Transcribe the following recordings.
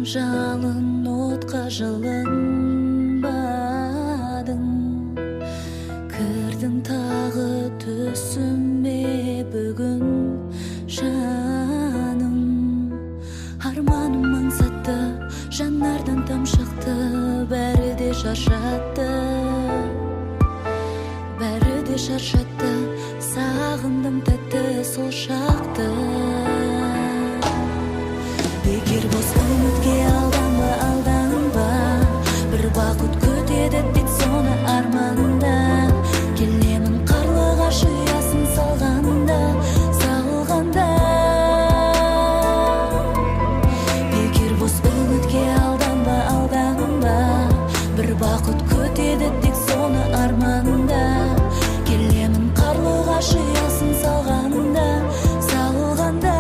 Жалын отқа жылынбадың, кірдің тағы түсіме бүгін, жаным. Арманым аңсатты, жанардан тамшықты, бәрі де шаршатты, бәрі де шаршатты. Сағындым тәтті сол шақты. Бекер бос үмітке алданба, алданба, бір бақыт күтеді тек соны арманда. Келемін қарлығаш ұясын салғанда, салғанда. Бекер бос үмітке алданба, алданба, бір бақыт күтеді тек соны арманда. Келемін қарлығаш ұясын салғанда, салғанда.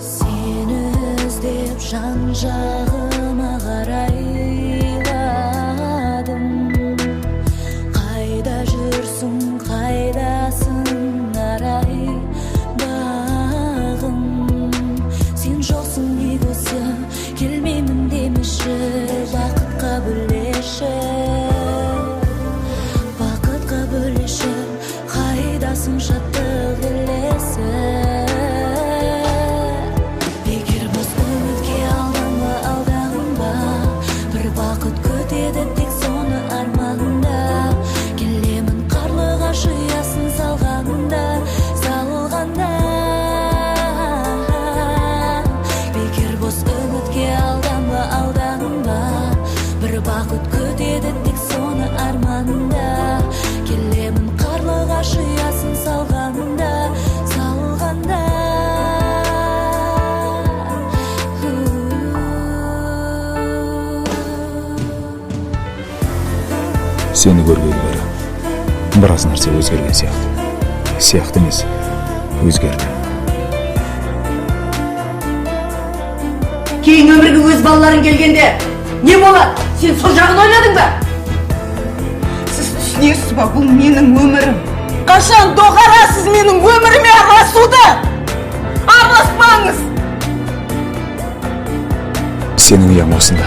Сені іздеп жан жағыма қарайладым, қайда жүрсің, қайдасың, арай бағым? Сен жоқсың неге осы, келмеймін демеші, бақытқа бөлеші, бақытқа бөлеші. Қайдасың, шаттық елесі? Бекер бос үмітке алданба, алданба, бір бақыт күтеді тек соны арманда. Келемін қарлығаш ұясын салғанда, салғанда. Бекер бос үмітке алданба, алданба, бір бақыт күтеді тек соны арманда. Келемін қарлығаш ұясын салғанда, салғанда. Сені көргелі бері біраз нәрсе өзгерген сияқты. Сияқты емес, өзгерді. Кейін өмірге өз балаларың келгенде не болады? Сен сол жағын ойладың ба? Сіз түсінесіз ба, бұл менің өмірім. Қашан доғарасыз менің өміріме араласуды? Араласпаңыз! Сенің ұяң осында.